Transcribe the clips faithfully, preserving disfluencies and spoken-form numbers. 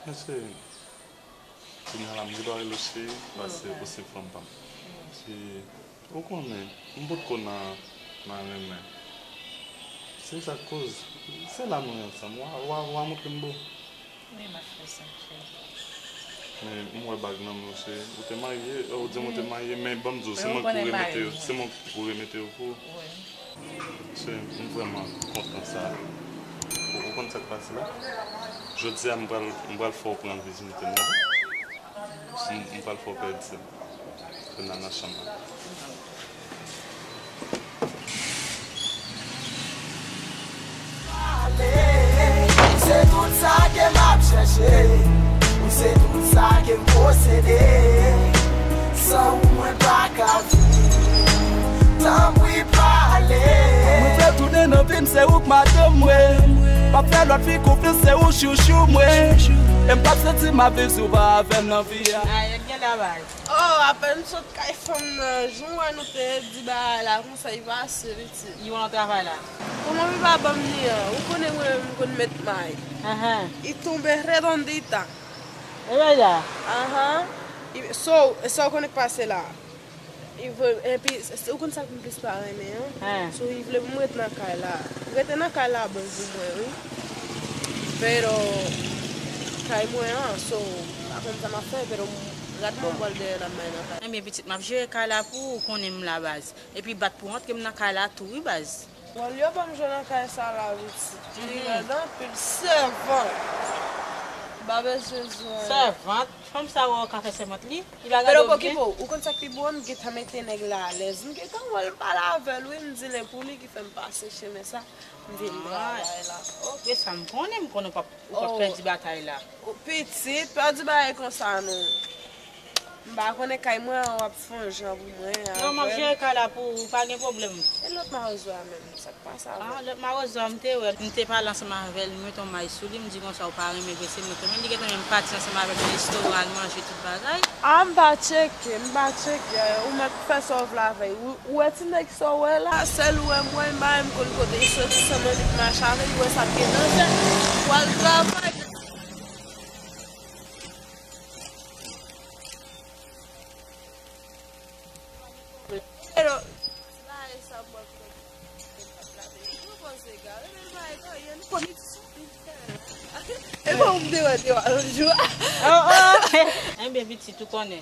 Cheri, kounye a la, m gen dwa rele w cheri, paske ou se fanm pa m. Cheri, ou konnen, m potko nan, nan renmen. Se sa k koz, se la nou ye ansanm. W a, w a, w a montre m bo. Wi, m ap fè sa, cheri. Men m wè bag nan men w, cheri. Ou te marye, ou di m ou te marye, men ban m di w, se mwen ki pou remete yo, se mwen ki pou remete yo pou ou. Wi. Cheri, m vrèman kontan sa. Ou, ou konn sa k pase la? Jodi a, m pral, m pral fè w pran vijinite m nan. M, m pral fè w pèdi l. Kounye a nan chanm nan. Ou se tout sa ke m ap chèche. Ou se tout sa ke m posede. San ou mwen pa ka viv. Tanpri pale. Mwen vle tounen nan vi m, se ou k madanm mwen. M ap fè lòt fi konfyans, se ou chouchou mwen. E m p ap santi m ap viv si w pa avè m nan vi a. Ay, gen la baz. Oh, apèn m sot kay fanm nan, jan w wè nou te di bagay la, konsa li pase, pitit. Li wè nan travay la. Kòman li pa ban m li an? Ou konnen mwen menm m konn met may. Ahan. Li tonbe redondita. E bagay la? Ahan. Li, so, e sa w konnen k pase la. Li vle, epi, se, ou konn sa k m plis pa renmen an? Hen. So, li vle pou m ret nan kay la. Rete nan kay la bon pou mwen, wi. Pero, kay mwen an, so, m pa konn sa m ap fè, pero, gad mwen m pral dèyè l ap bay nan kay. Ebyen, pitit, m ap jere kay la pou ou, ou konnen m la, baz. Epi bat pou antre m nan kay la tou, wi, baz. Bon, yo ban m jwe nan kay sa la, pitit. Li rèd anpil, sèvant. M pa bezwen jwe. Sèvant? Fanm sa wè w ka fè sèvant li? Li pa gade w byen? Pero pokipo, ou konn sa k pi bon, m gentan mete nèg la alèz. M gentan wè l pale avè l, wi, m di l e pou li ki fè m pase chemen sa, m vin travay la. Ok, sa m konnen, m konnen w p ap, ou p ap pèdi batay la. Oh, pitit, pa di bagay konsa non. M pa konnen kay mwen an w ap fè yon jan pou mwen. Non, m ap jere kay la pou ou, pa gen pwoblèm. E lòt mawozo a menm, sa k pase avè l? Ah, lòt mawozo a m te wè, m te pale ansanm avè l, m mete yon may sou li, m di konsa ou pa renmen vre, se mwen k renmen. Li gentan menm pati ansanm avè m nan restoran, al manje tout bagay. Ah, m pa tcheke, m pa tcheke. Ou mèt fè sa w vle avè l. Ou, ou wè ti nèg sa w wè la, sèl ou wè m wè, m pa menm konn kote l soti, sèlman li k mache avè l, ou wè sa k gen nan zè. Ou al travay. Pero, ti bagay sa mwen fè, mwen panse egare, men bagay sa, yon koneksyon. E bon, m te wè, te wè, lòt jou. Oh, oh. Enben, pitit, ou konnen.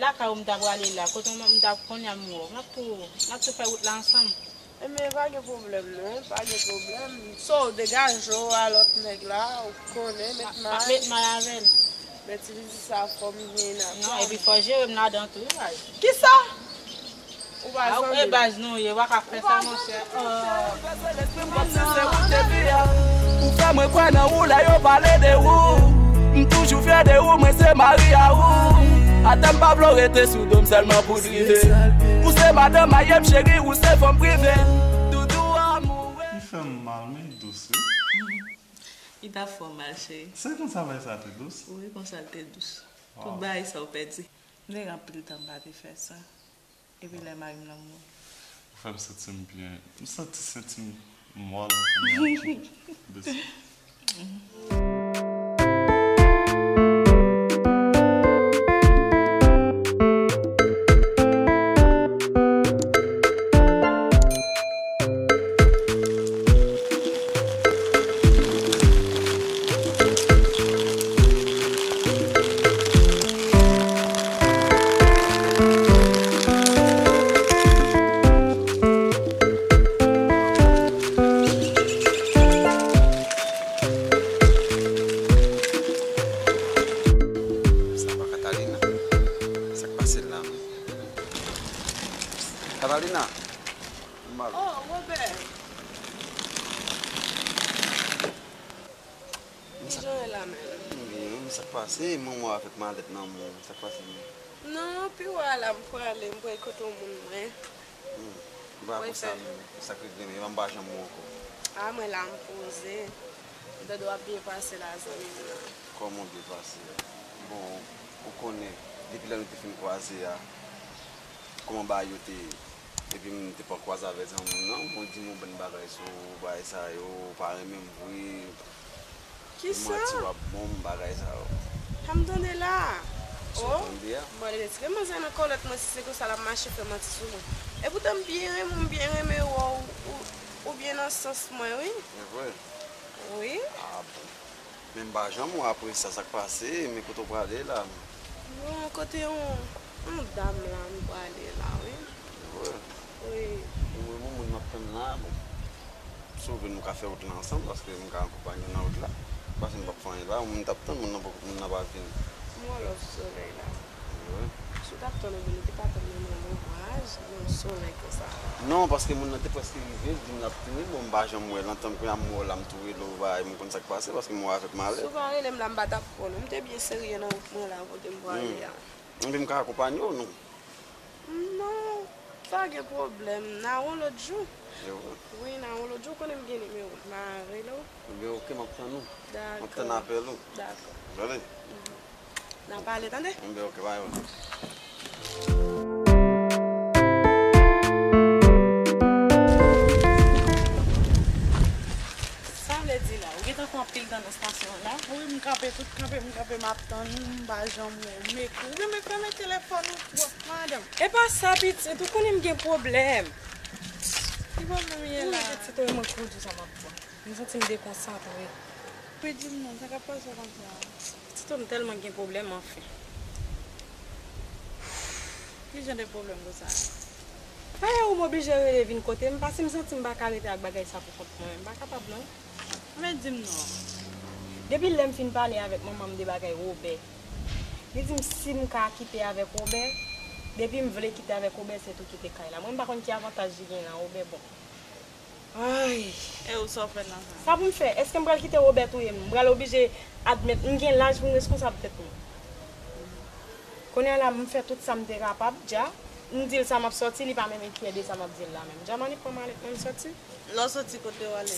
Lakay ou m ta prale la, kote m, m ta konnen m wè w. M ap tou, m ap tou fè wout la ansanm. Enben, pa gen pwoblèm non, pa gen pwoblèm. So, degaje w a lòt nèg la, ou konnen, met may. M ap met may avè l. Men ti pitit sa fò m gen nan. Non, epi fò jere m ladan tou, wi, baz. Kisa? Ou pa zanmi. Ah, ou e baz nou ye, w pa ka fè sa, monchè. Ou pa zanmi, monchè. Ou pèse lespri m kòmsi se ou te pi a. Ou fè mwen kwè nan ou lè yo pale de ou. M toujou fyè de ou, mwen se mari a ou. Atè m pa vle w rete sou do m sèlman pou drive. Ou se madanm maryem cheri, ou se fanm prive. Doudou amoure. Li fè m mal, men li dous, wi. Li pa fè w mal, cheri. Se konsa bagay sa te dous? Wi, konsa l te dous. Tout bagay sa w pèdi. M te gen anpil tan m pa te fè sa. Epi lè mari m nan mouri. Ou fè m santi m byen. M santi, santi m mòl kounye a. Besi. Sa pa Catalina? Sa k pase la menm? Catalina! M mal. Oh, Robert! Kijan w ye la menm? M byen, wi, men sa k pase? Manman w avèk malèt nan men w, sa k pase menm? Non, pi w a la, m prale, m prale kote yon moun mwen. Hmm. Ou pa konsa menm, sa k rive menm, epa m pa janm wè w ankò. A, mwen la, m poze. M tande w ap byen pase la, zanmi m nan. Kòman w byen pase a? Bon, ou konnen, depi lè nou te fin kwaze a, kòman bagay yo te ye? Epi m te pran kwaze avè zanmi m nan, mwen di m yon bann bagay sou bagay sa yo, ou pa renmen m vre. Kisa? Manti w ap ban m bagay sa yo. Sa m tande la a. Sa w tande a? Bon, retire manzè nan kolèt mwen, si se konsa l ap mache fè manti sou mwen. Epoutan m byen renmen w, m byen renmen wè w, ou, ou byen nan sans mwen, wi. E vre? Wi. Ah bon. Men m pa janm wè apre sa, sa k pase, men kote w prale la? Bon, kote yon, yon dam la, m prale la, wi. E vre? Wi. Mwen, mwen, moun m ap tann la, bon. Si w vle, nou ka fè wout la ansanm, paske m ka akonpanye w nan wout la. Paske m p ap fè anyen la, moun t ap tann, moun nan poko, moun nan pa vini. M wè w lòt solèy la. Wi. Si w t ap tann, ebyen, nou te ka tann nan yon omaj, nan yon solèy konsa. Non, paske moun nan te prèske rive, l di m l ap vini, bon, m pa janm wè l, antan kounye a m wè w la, m tou rele w, bay, m konn sa k pase, paske m wè w avèk malè. Si w pa rele m la, m pa t ap pran w, non. M te byen serye nan wout mwen la, kote m prale a. Ebyen, m ka akonpanye w, non? Non, pa gen pwoblèm. N a wè w lòt jou. Yo. Wi, n a wè w lòt jou. Ou konnen m gen nimewo w. M a rele w. Ebyen, oke, m ap tann ou. M ap tann apèl ou. Dakò. Tande? Mhm. N a pale, tande? Ebyen, oke, bay, oke. Sa vle di la, ou gentan fè anpil tan nan estasyon an la? Wi, m kanpe, tout kanpe, m kanpe, m ap tann ou, m pa janm wè w. M ekri w, ou menm fèmen telefòn ou twòp, madanm. E pa sa, pitit, ou konnen m gen pwoblèm. Ki pwoblèm ye la? Wi, pitit, ou mwen kou di w sa m ap pran. M santi m dekonsantre. Wi, di m non, sa k ap pase w konsa? Pitit, ou m tèlman gen pwoblèm, anfen. Ki jan de pwoblèm konsa? Ayè, ou m oblije rele vin kote m, paske m santi m pa ka rete ak bagay sa pou kont mwen. M pa kapab, non. Men di m non. Depi lè m fin pale avèk manman m de bagay Wobè, li di m si m ka kite avèk Wobè, depi m vle kite avèk Wobè, se tou kite kay la. Mwen, m pa konn ki avantaj li gen nan Wobè, bon. Ay. E ou sa w fè nan sa? Sa pou m fè? Èske m pral kite Wobè touye m? M pral oblije admèt m gen laj pou m reskonsab tèt mwen. Kounye a la, m fè tout sa m te kapab, dja. M di l sa m ap sòti, li pa menm enkyè de sa m ap di l la menm. Dja m annik pran malèt mwen, m sòti. Lè w sòti, kote w ale?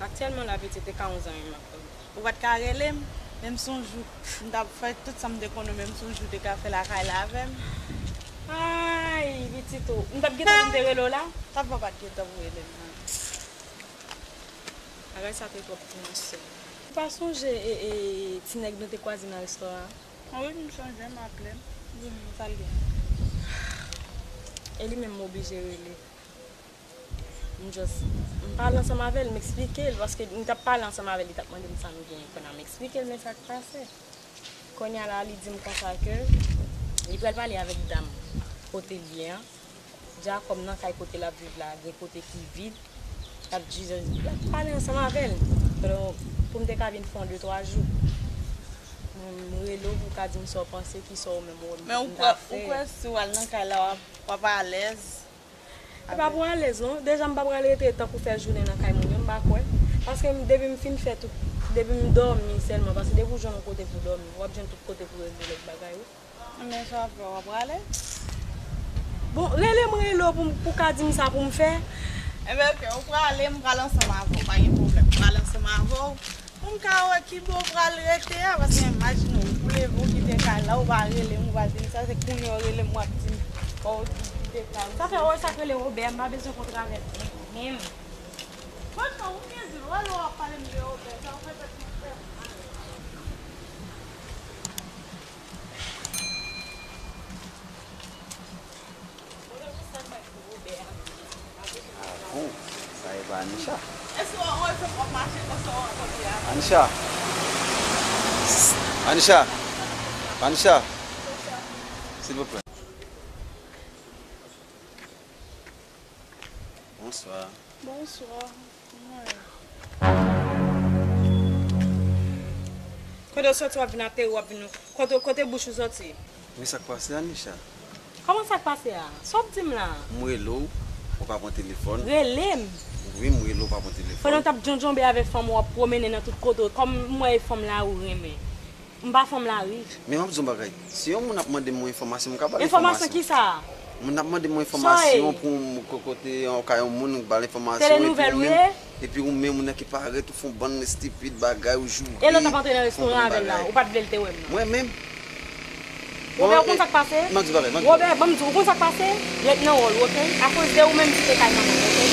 Aktyèlman la, pitit, e ka yon zanmi m ap tann. Ou pa t ka rele m? Menm si yon jou, m t ap fè tout sa m te konnen, menm si yon jou te ka fè lakay la avè m. Ay, pitit, ou, m t ap gentan vin te rele w la? Sa fè w pa t gentan pou rele m nan? Bagay sa te twòp pou mwen sèl. Ou pa sonje, e, e, ti nèg nou te kwaze nan restoran an? Wi, m sonje, m aple l. Di m sa l gen. E li menm m oblije rele. M just, m pale ansanm avè l, m eksplike l, paske m t ap pale ansanm avè l, li t ap mande m sa m gen, kounye a m eksplike l, men sa k pase. Kounye a la, li di m konsa ke li pral pale avèk dam kote l ye an. Dja kòm nan kay kote l ap viv la, gen kote ki vid, l ap di, l ap pale ansanm avè l. Donk, pou m te ka vin fè yon de twa jou, m rele w pou w ka di m sa w panse, ki sa w menm ou, ou ta fè. Men ou kwè, ou kwè si w al nan kay la, w ap, w ap alèz? E pa pou alèz non. Deja m pa pral rete tankou fè jounen nan kay moun yo, m pa kwè. Paske m, depi m fin fè tout, depi m dòmi sèlman, paske depi w jwenn yon kote pou w dòmi, w ap jwenn tout kote pou w regle lòt bagay ou. Men sa w ap fè, w ap prale? Bon, rele m, rele w pou, pou w ka di m sa pou m fè. Enben, oke, ou prale, m pral ansanm avè w, pa gen pwoblèm. M pral ansanm avè w. Pou m ka wè ki bò w pral rete a, paske imajine w, ou leve, w kite kay la, ou pa rele m, ou pa di m sa, se kounye a w rele m, w ap di m, o, w kite kay ou. Sa fè, w wè sa k rele Wobè a, m pa bezwen kontre avè l menm. Franchman, ou byen di l, w wè lè w ap pale m de Wobè, sa w fè tèt mwen fè m mal. Ah bon, sa e pa Anisha? Anisha! Anisha! Anisha! Silvouplè. Bonswa. Bonswa. Kote w soti, w ap vin ateri, w ap vin, kote, kote bouch ou soti? Men sa k pase, Anisha? Kòman sa k pase a? Sa w ap di m la? M rele w, ou pa pran telefòn. Rele m? Wi, m rele w, ou pa pran telefòn. Pandan w t ap djondjonbe avèk fanm ou, w ap pwomennen nan tout kote, kòm m wè e fanm lari ou renmen. M pa fanm lari. Men m ap di w yon bagay. Si yon moun ap mande m yon enfòmasyon, m ka ba l enfòmasyon. Enfòmasyon kisa? Moun ap mande m yon enfòmasyon pou m ko-, kote yon kay yon moun, m ba l enfòmasyon, epi ou menm, epi ou menm, ou nan ki parèt, ou fè yon bann estipid bagay, ou joure, e lòt ap antre nan restoran avè l la, ou pa t vle l te wè m nan. Mwen menm? Wobè, ou konn sa k pase? M ap di w bagay, m ap di w bagay. Wobè, ban m di w, ou konn sa k pase? Ret nan wòl ou, oke? Akoz de ou menm, m kite kay manman m, oke?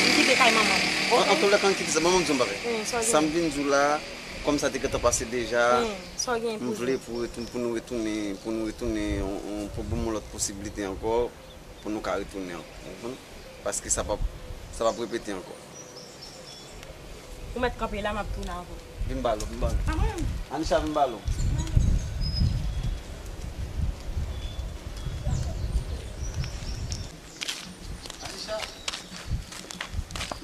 M kite kay manman m. An, an tou lè ka, an ki kisa, ban m di yon bagay. Sa m vin di w la, kòm sa te gentan pase deja, m vle pou retou-, pou nou retounen, pou nou retounen, on, on, pou ban m yon lòt posiblite ankò, pou nou ka retounen ankò. Ou konprann? Paske sa p ap, sa p ap repete ankò. Ou mèt kanpe la, m ap tounen avè w. Vin ba l, vin ba l. A mwen menm? Anisha, vin ba l. Anisha.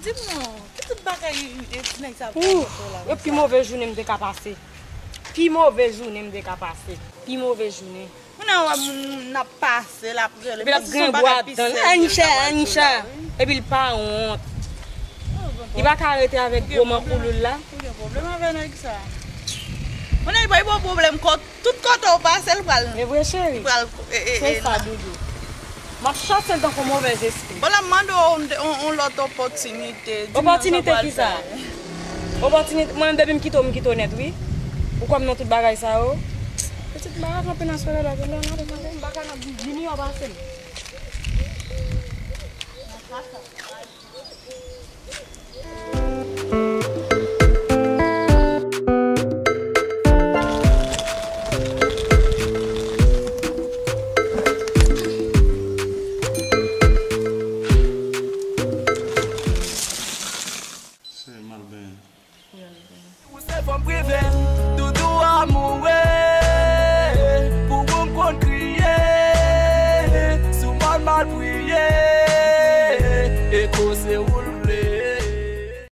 Di m non, ki tout bagay e ti nèg sa ap fè la? Ou, yo pi move jounen m te ka pase. Pi move jounen m te ka pase. Pi move jounen. Moun nan wè moun n ap pase, l ap rele. Epi l ap griyen bwa adan l. Anisha, Anisha. Epi l pa wont. Li pa ka rete avèk gwo manpouloul la. Ou gen pwoblèm avè nèg sa. Moun nan li pa gen pwoblèm, tout kote w pase l pral. E vre, cheri. Li pral, e, e, se sa, doudou. M ap chase l tankou movèz espri. Bon, la, m mande w yon, yon, yon lòt opòtinite. Opòtinite ki sa? Opòtinite, mwen menm depi m kite w, m kite w nèt, wi. Ou kwè m nan tout bagay sa yo? Pitit, m pa ka kanpe nan solèy la, tande, m pa ka nan vini yo pase m. Se mal benyen. Ou se fanm prive.